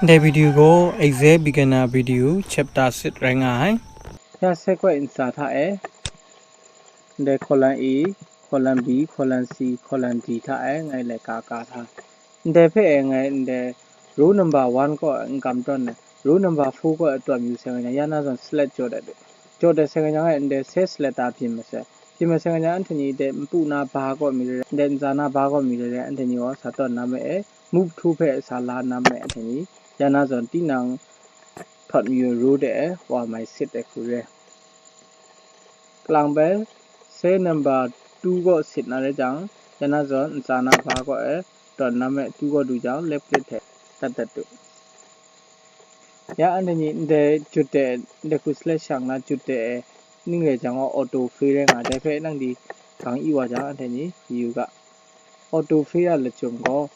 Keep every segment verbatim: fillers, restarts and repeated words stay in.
Ndai video gaw Excel Beginner video chapter six rai nga ai. Ya se kawai ntsa hta e, ndai column A, column B, column C, column D hta e ngai laika ka hta. Ndai hpe e ngai ndai row number one kaw e n kam tawn ai, row number four kaw e tawn yu sai nga, ya na zawn select jaw dat, jaw dat sai nga, ngai ndai sales letter byin masai. Byin masai nga, anhte ni dai npu na ba kaw mi rai rai, ndai ntsa na ba kaw mi rai rai, anhte ni gaw sa tawn na me e, move to hpe sa la na me, anhte ni ya na zawn tinang thawt mayu ru de, wa mai sit ai hku re. Kalang bai, cell number two kaw sit na rai jang, ya na zawn ntsa na ba kaw e tawn na me two kaw du jang, left click hte tat dat du. Ya anhte ni ndai jut de, ndai hku select shang na jut de, ning rai jang gaw auto fill rai nga, dai hpe nang di gang yu wa jang, anhte ni yu ga. Auto fill a lachyum gaw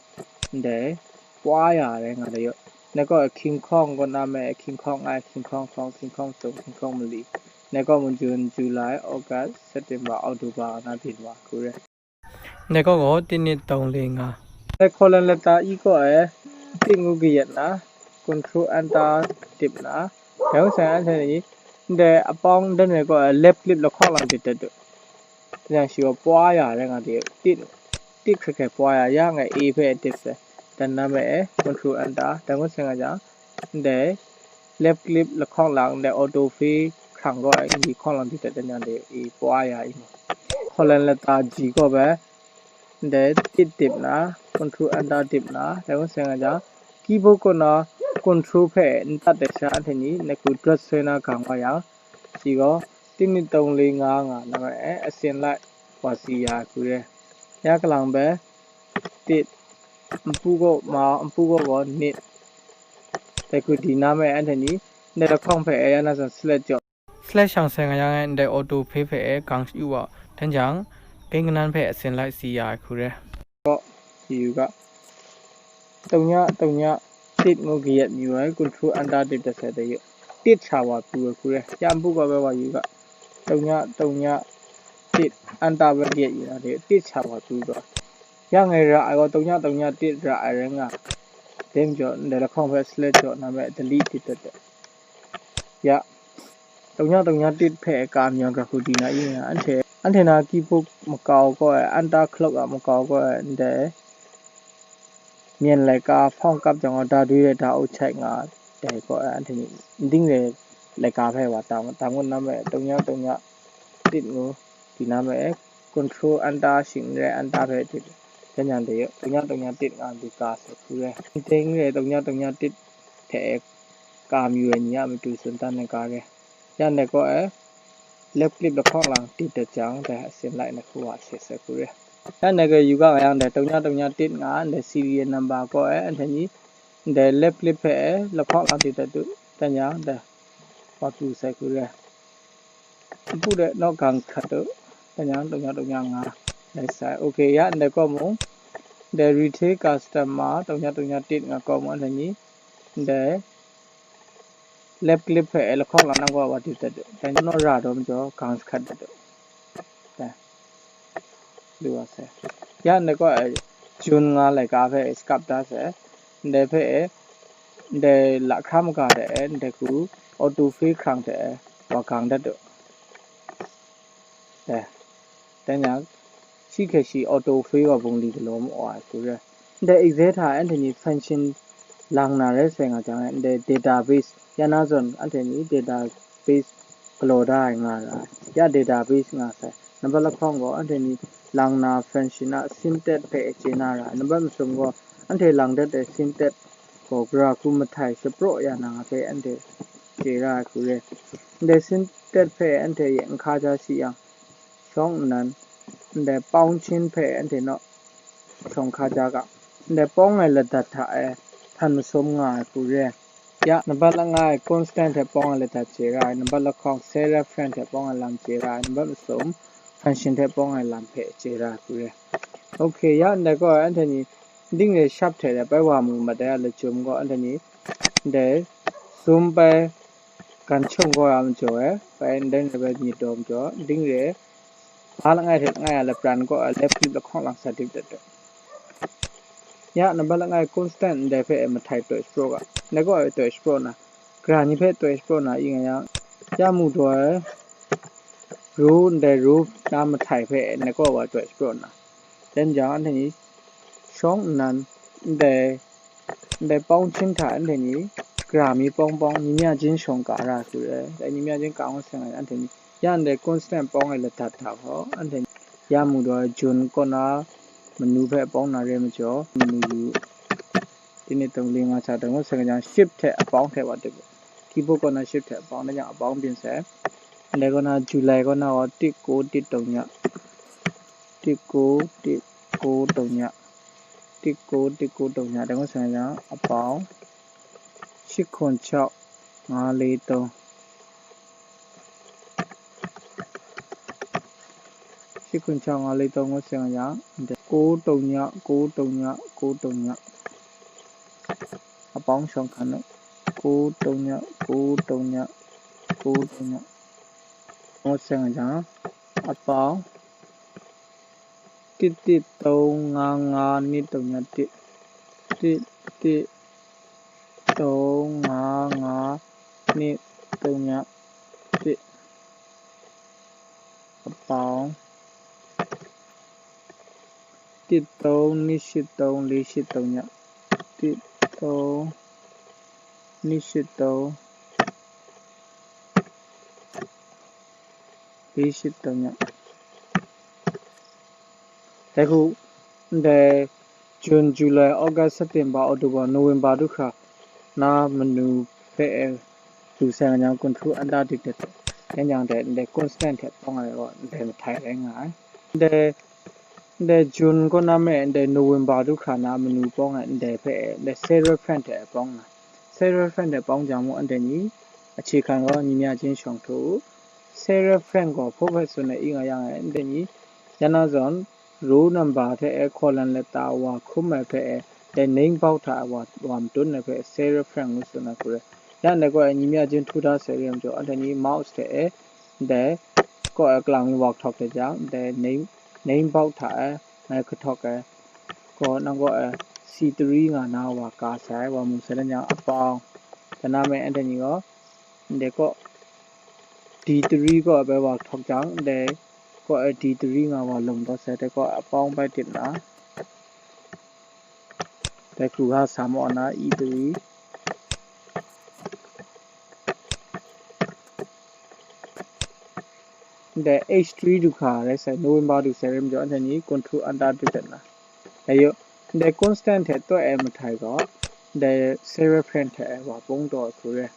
ndai pwa ya rai nga dai yaw. Ndai gaw King Kong kaw na me, King Kong ai, King Kong hkawng, King Kong sum, King Kong mali. Ndai gaw mung June, July, August, September, October na byin wa hku re. Ndai gaw gaw tinit tawng le nga. Ndai column letter E kaw e, tit ngu kayat na, control enter dip na, dai hpang sai anhte ni, ndai apawng dan ai kaw e, left click lahkawng lang tit dat du. Yang shi gaw pwa ya rai nga di, tit, tit hkrai hkrai pwa ya, ya ngai A hpe dip sai, dan na me e, control enter, dan ngut sai nga jang, ndai left click lahkawng lang, ndai auto fill hkrang gaw, ndi hkawng lang di dat dan yang de, I pwa ya I mu. Column letter G gaw bai, ndai tit dip na, control enter dip na, dan ngut sai nga jang, keyboard kaw na control hpe n tat ai sha, anhte ni, ndai hku dot soi na gang wa yang, shi gaw, tinit tawng le nga nga na me e, asin lai wa si ya ai hku re. Ya kalang bai, tit, npu gaw ma, npu gaw gaw nit, dai hku di na me anhte ni, ndai lahkawng hpe e ya na zawn select jaw. Select shang sai nga yang e ndai auto fill hpe e gang yu wa, dan jang, king kanan hpe asin lai si ya ai hku re. Yu ga. Tawnya, tawnya, tit ngu kayat mayu ai, control enter dip dat sai dai yu. Tit sha wa pru ai hku re. Ya npu gaw bai wa yu ga. Tawnya, tawnya, tit, enter bai kayat yu na dai yu. Tit sha wa pru gaw. Ya ngai ra ai gaw, tawnya, tawnya, tit ra ai rai nga. Dai majaw, ndai lahkawng hpe select jaw na me, delete tit dat dat. Ya. Tawnya tawnya tit hpe ka myang ga hku di na i, anhte, anhte na keyboard makau gaw ai, enter clock a makau gaw ai, ndai myen laika hpawng kap jang gaw, da dwi rai da o chai nga, dai gaw ai, anhte ni nding re laika hpe wa tam, tam ngut na me, tawnya tawnya tit ngu di na me, control enter shing n rai, enter hpe tit, dan yang de, tawnya tawnya tit nga di ka sai hku re. Ndai re, tawnya tawnya tit hte ka mayu ai ni a matu tsun dan ai ga re. Ya ndai gaw e, left click lahkawng lang tit dat jang, dai asin lai na hku wa she sai hku re. Ya ndai gaw yu ga nga yang, dai tawnya tawnya tit nga, ndai serial number gaw e, anhte ni, ndai left click hpe e, lahkawng lang tit dat du, dan yang, dai wa pru sai hku re. Npu de naw gang hkrat du, dan yang, tawnya tawnya nga, dai sai. Ok, ya ndai gaw mung, dai retail customer, tawnya tawnya tit nga gaw mung, anhte ni, ndai left click hpe e lahkawng lang nang gaw wa tit dat du. Dai naw ra daw majaw, gang hkrat dat du. Dai. Lu wa sai. Ya ndai gaw, eh, June nga laika hpe e sakap da sai. Ndai hpe e, ndai lahkra maga hte e, ndai hku auto fill hkrang hte e, wa gang dat du. Dai. Dan yang, shi hkrai shi auto fill wa bungli galaw mu ai hku re. Ndai Excel hta anhte ni function lang na rai sai nga jang, ndai database, ya na zawn anhte ni database galaw da ai nga ra ai. Ya database nga sai. Nambat lahkawng gaw anhte ni lang na function a syntax hpe chye na ra ai. Nambat masum gaw anhte lang dat ai syntax gaw gara hku mahtai shapraw ya na nga hpe anhte chye ra ai hku re. Ndai syntax hpe anhte yet n hka ja shi yang, shawng nnan, ndai pawng chin hpe anhte naw shawng hka ja ga, ndai pawng ai ladat hta e htan masum nga ai hku re. Ya, nambat langai constant hte pawng ai ladat chye ra ai, nambat lahkawng cell reference hte pawng ai lam chye ra ai, nambat masum function hte pawng ai lam hpe chye ra ai hku re. Ok, ya ndai gaw anhte ni nding re shap hte bai wa mu mat ai a lachyum gaw anhte ni ndai zoom bai gan chyawm gaw ya majaw e, bai ndai re bai myit daw majaw, nding re ba langai hte langai a lapran gaw left click lahkawng lang sa dip dat dat. Ya, nambat langai constant ndai hpe e mahtai taw shapraw ga, ndai kaw e taw shapraw na, gara ni hpe taw shapraw na i nga yang, ya mu daw ai ru ndai ru na mahtai hpe e ndai kaw wa taw shapraw na, dan jang anhte ni shawng nnan ndai ndai pawng hkying hta anhte ni gara mi pawng pawng, nyim ya jin shawng ka ra su re, dai nyim ya jin ka ngut sai nga anhte ni ya ndai constant pawng e ladat hta gaw, anhte ni ya mu daw ai June kaw na manu hpe pawng na re majaw, manu yu, tinit tawng li nga sa dai ngut sai nga jang, shift hte apawng hte wa dip, keyboard kaw na shift hte apawng, dai jang apawng byin sai. Ndai kaw na July kaw na gaw, tit ku tit tawng nya, tit ku tit ku tawng nya, tit ku tit ku tawng nya, dai ngut sai nga jang, apawng, shit hkun chau nga li tawng, shit hkun chau nga li tawng ngut sai nga jang, ndai ku tawng nya, ku tawng nya, ku tawng nya, apawng shawng hkan nu, ku tawng nya, ku tawng nya, ku tawng nya, ngut sai nga jang, apawng, tit tit tawng nga nga nit tawng nya tit, tit tit tawng nga nga nit tawng nya tit, apawng, tit tawng nit shit tawng li shit tawng nya, tit tawng nit shit tawng li shit tawng nya. Dai hku ndai June, July, August, September, October, November du hkra na manu hpe e lu sai nga jang, Ctrl Enter dip dip, dai jang dai ndai constant hte pawng ai gaw ndai mahtai rai nga ai. Ndai, ndai June kaw na me ndai November du hkra na manu pawng ai ndai hpe e ndai several friend hte pawng na, several friend hte pawng jang mung, anhte ni ahkye hkran gaw nyim ya jin shawng htu u. Several friend gaw hpaw hpe tsun ai i nga yang e, anhte ni ya na zawn, row number hte e colon lata wa hkrum ai hpe e, dai name box hta e wa, wa matun ai hpe several friend ngu tsun ai hku re. Ya ndai gaw e nyim ya jin htu da sai re ai majaw, anhte ni mouse hte e ndai kaw e kalang mi wa kahtawk dai jang, dai name, name box hta e ngai kahtawk ai gaw, nang gaw e C three nga na wa ka sai, wa mu sai dan jang, apawng, dan na me anhte ni gaw, ndai kaw D three kaw e bai wa kahtawk jang, ndai kaw e D three nga wa lawm taw sai, dai kaw e apawng bai dip na, dai hku ga sa maw na, E three, ndai H three du hkra rai sai, November du sai re majaw, anhte ni Ctrl Enter dip dat na. Dai yaw, ndai constant hte tawt ai mahtai gaw, ndai several friend hte wa pawng taw ai hku re.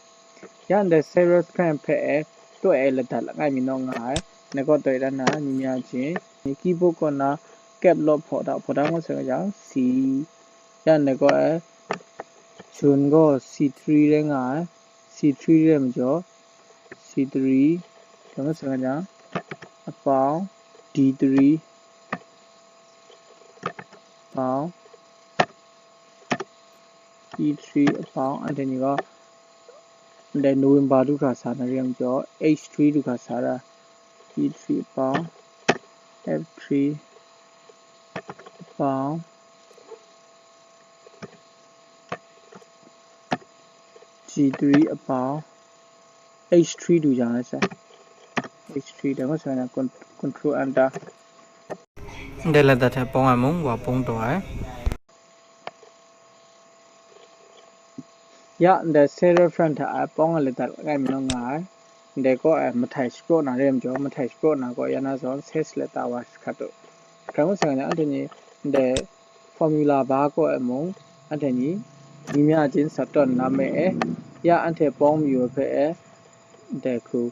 Ya ndai several friend hpe e tawt ai ladat langai mi naw nga ai, ndai kaw taw dan na, nyim ya jin, ni keyboard kaw na caps lock hpaw da, hpaw da ngut sai nga jang, C, ya ndai kaw e June gaw C three rai nga ai, C three rai majaw, C three, dai ngut sai nga jang, apawng, D three, apawng, E three apawng, anhte ni gaw ndai November du hkra sa na re ai majaw, H three du hkra sa ra, E three apawng, F three apawng, G three apawng, H three du jang ai sai. H three dai ngut sai na, Ctrl Enter. Ndai ladat hte pawng ai mung wa pawng taw ai. Ya ndai several friend hta e pawng ai ladat langai mi naw nga ai. Ndai kaw e mahtai shapraw na re ai majaw, mahtai shapraw na gaw ya na zawn, search lata wa hkrat u. Hkrat ngut sai nga, anhte ni ndai formula bar kaw e mung, anhte ni nyim ya jin sa tawn na me e, ya anhte pawng mayu ai hpe e, ndai hku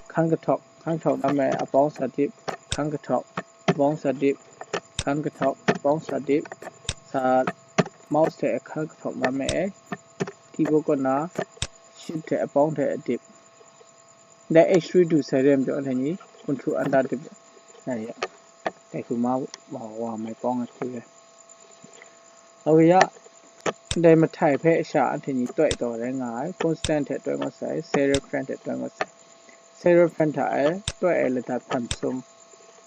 hkan kahtawk, hkan kahtawk na me e, apawng sa dip, hkan kahtawk, apawng sa dip, hkan kahtawk, apawng sa dip, sa mouse hte hkan kahtawk na me e, keyboard kaw na shift hte apawng hte dip. Dai H three du sai re ai majaw, anhte ni Ctrl Enter dip, dai ya, dai hku ma wa, wa mai pawng ai hku re. Ok ya, dai mahtai hpe sha anhte ni tawt taw rai nga ai, constant hte tawt ngut sai, several friend hte tawt ngut sai. Several friend hta e tawt ai ladat hpan sum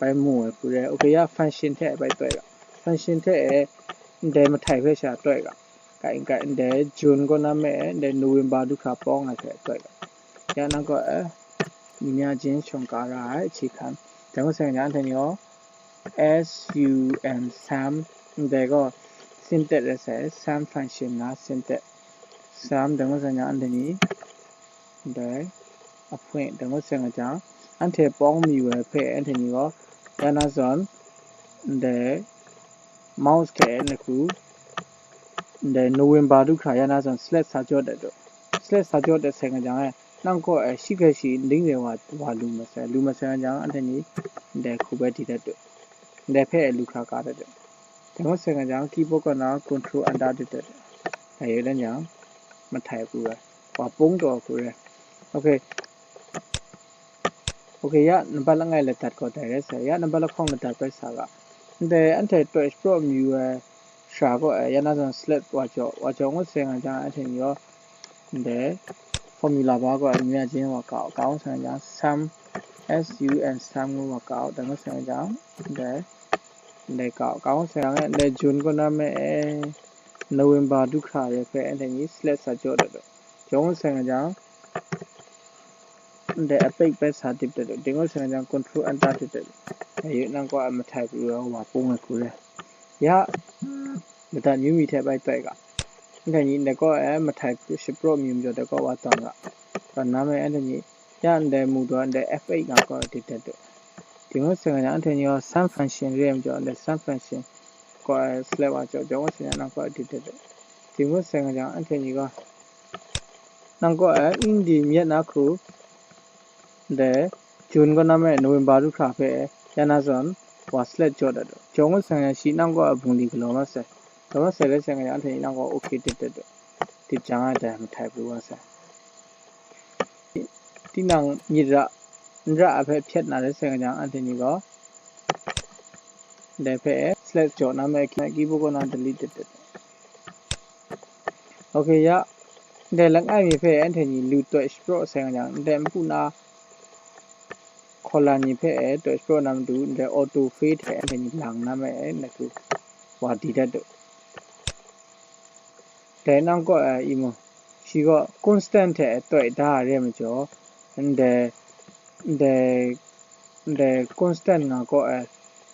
bai mu ai hku re. Ok ya, function hte bai tawt ga. Function hte e ndai mahtai hpe sha toi ga. Kai, kai, ndai June kaw na me, ndai November du hkra pawng ai hpe toi ga. Ya nang kaw, eh, ညီမျှခြင်း shawng ka ra ai, အခြေခံ. Dai ngut sai nga jang, anhte ni gaw, S U M, sum, ndai gaw, syntax rai sai, sum function na syntax. Sum, dai ngut sai nga jang, anhte ni, ndai, a point, dai ngut sai nga jang, anhte pawng mi wai hpe, anhte ni gaw, ya na zawn, ndai, mouse hte na hku, ndai November du hkra ya na zawn select sa jaw dat daw. Select sa jaw dat sai nga jang e, nang kaw e shi hkrai shi ning rai wa, wa lu masai. Lu masai nga jang, anhte ni ndai hku bai di dat daw. Ndai hpe e lu hkra ka dat daw. Dai ngut sai nga jang, keyboard kaw na control enter di dat daw. Dai yawng dan jang, mahtai pru ai. Wa pung taw ai hku rai. Okay. Okay, ya, nambat langai ladat gaw dai rai sai. Ya, nambat lahkawng ladat bai sa ga. Ndai anhte toi shapraw mayu ai shara gaw, eh, ya na zawn select wa jaw, wa jaw ngut sai nga jang, anhte ni gaw, ndai formula bar gaw, ညီမျှခြင်း wa ka, ka ngut sai nga jang, sum, S U M, sum ngu wa ka, dai ngut sai nga jang, ndai, ndai ka, ka ngut sai nga jang, ndai June kaw na me, eh, November du hkra re hpe, anhte ni select sa jaw dat daw. Jaw ngut sai nga jang, ndai a page bai sa dip dat daw. Dai ngut sai nga jang, control enter dip dat daw. Dai nang kaw a mahtai pru ai wa pung ai hku re. Ya, ladat myu mi hte bai toi ga. Anhte ni ndai kaw e mahtai shapraw mi majaw dai kaw wa tawn ga. Tawn na me anhte ni, ya ndai mu daw, ndai F eight nga kaw e dip dat daw. Dai ngut sai nga jang, anhte ni gaw sum function re ai majaw, ndai sum function kaw e select wa jaw, jaw ngut sai nga jang, nang kaw e dip dat daw. Dai ngut sai nga jang, anhte ni gaw, nang kaw e ing di myit na hku, ndai June kaw na me November du hkra hpe ya na zawn wa select jaw dat daw. Jaw ngut sai nga jang, shi nang kaw e bungli galaw mat sai. Galaw mat sai rai sai nga jang, anhte ni nang kaw okay dip dat daw. Dip jang ai dai mahtai pru wa sai. Tinang myit ra, n ra ai hpe hpyet na rai sai nga jang, anhte ni gaw, dai hpe select jaw na me, keyboard kaw na delete dip dat daw. Okay, ya, ndai langai mi hpe anhte ni lu toi shapraw sai nga jang, ndai npu na hkaw lan ni hpe e toi shapraw na matu, ndai auto fade hte anhte ni lang na me e, na hku wa di dat daw. Dai nang kaw e, i mu, shi gaw constant hte e toi da ai re majaw, ndai, ndai, ndai constant nga kaw e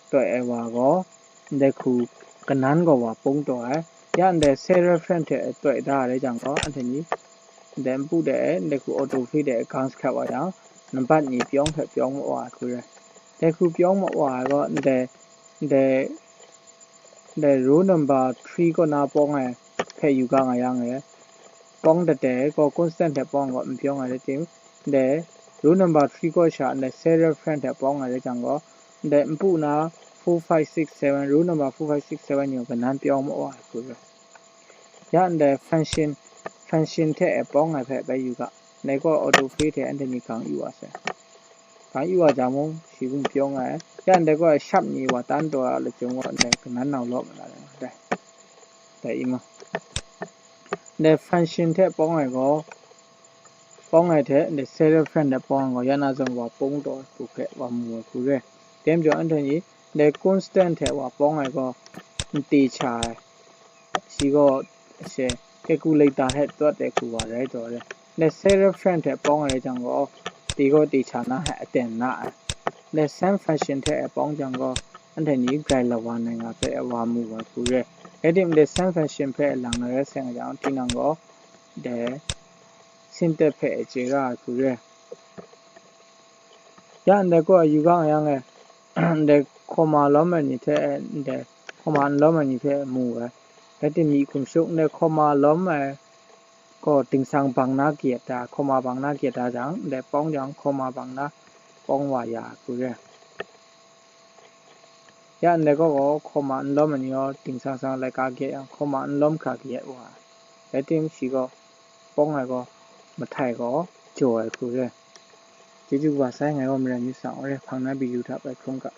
toi ai wa gaw, ndai hku kanan gaw wa pung taw ai. Ya ndai cell reference hte e toi da ai rai jang gaw, anhte ni ndai npu de e, ndai hku auto fade de e gang sa hkrat wa yang, nambat ni pyawng hpe pyawng ma wa ai hku rai. Dai hku pyawng ma wa ai gaw, ndai, ndai, ndai row number three kaw na pawng ai hpe yu ga nga yang e, pawng dat ai gaw constant hte pawng ai gaw n pyawng ai rai tim, ndai row number three kaw sha ndai cell reference hte pawng ai rai jang gaw, ndai npu na four five six seven, row number four five six seven yawng kanan pyawng ma wa ai hku rai. Ya ndai function, function hte e pawng ai hpe bai yu ga, ndai gaw auto fade hte anhte ni gang yu wa sai. Gang yu wa jang mung, shi gun pyawng ai. Ya ndai gaw shap ni wa tan taw a lachyum gaw, ndai kanan nau lawm ai na rai nga dai. Dai i ma. Ndai function hte pawng ai gaw, pawng ai hte ndai cell reference hte pawng ai gaw, ya na zawn wa pung taw ai hku hpe wa mu ai hku re. Dai majaw anhte ni, ndai constant hte wa pawng ai gaw, n te cha ai. Shi gaw, she, calculator hte tawt ai hku wa rai taw ai. Ndai cell reference hte pawng ai rai jang gaw, te gaw te cha na hte aten na ai. Ndai sum function hte e pawng jang gaw, anhte ni grai lawan ai nga hpe wa mu ai hku re. Rai timung, ndai sum function hpe lang na rai sai nga jang, tinang gaw, dai syntax hpe e chye ra ai hku re. Ya ndai gaw yu ga nga yang e, ndai comma lawm ai ni hte, ndai comma n lawm ai ni hpe mu ai. Rai timung, myi hkum shuk ndai comma lawm ai gaw, tingsang bang na kayat da, comma bang na kayat da jang, ndai pawng jang, comma bang na pawng wa ya ai hku re. Ya ndai gaw gaw, comma n lawm ai ni gaw, tingsang sang laika kayat yang, comma n lawm hkra kayat wa ai. Rai timung, shi gaw, pawng ai gaw, mahtai gaw, jaw ai hku re. Chyeju kaba sai, ngai gaw Marai Myu Sang, hpang na video hta bai hkrum ga.